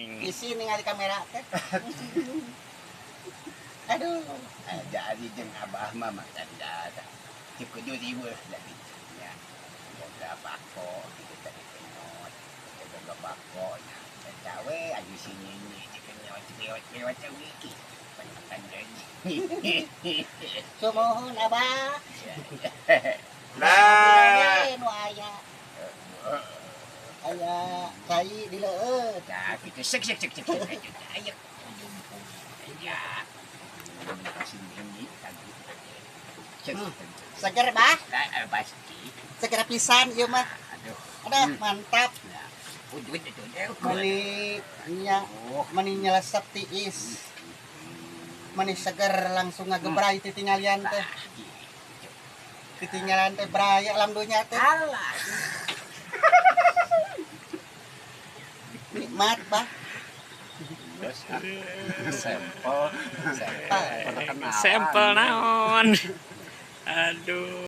Isi ningali kamera teh. Aduh. Jadi jeung abah mah makan dah. Cukup riweuh da gitu nya. Boga bako gitu tadi kenyot. Boga bako nya. Cawe aju si nyi kenyot cewek cewek cewek gitu. Makan jadi. Sumuhun, Abah. Nah. Nu aya. Aya cai di leueut. Nah, gitu sek sek sek sek sek. Ayo. Ya. Kasih ini tadi. Cek. Seger, Bah. Nah, pasti. Seger pisan ieu mah. Aduh. Aduh, mantap. Nah, udah itu deh. Meni nya meni nyelesep tiis. Meni seger langsung ngagebray titinggalian teh. Titinggalian teh bray alam dunya teh. Alah. Nikmat, Bah. Sampel, sampel, perkenalan. Sampel naon? Aduh.